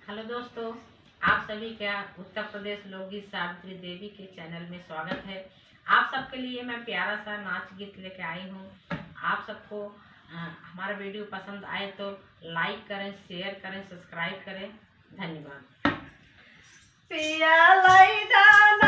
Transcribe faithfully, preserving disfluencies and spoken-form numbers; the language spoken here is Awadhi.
हेलो दोस्तों, आप सभी का उत्तर प्रदेश लोकगीत सावित्री देवी के चैनल में स्वागत है। आप सबके लिए मैं प्यारा सा नाच गीत लेके आई हूँ। आप सबको, अ, हमारा वीडियो पसंद आए तो लाइक करें, शेयर करें, सब्सक्राइब करें। धन्यवाद। पिया लई दाना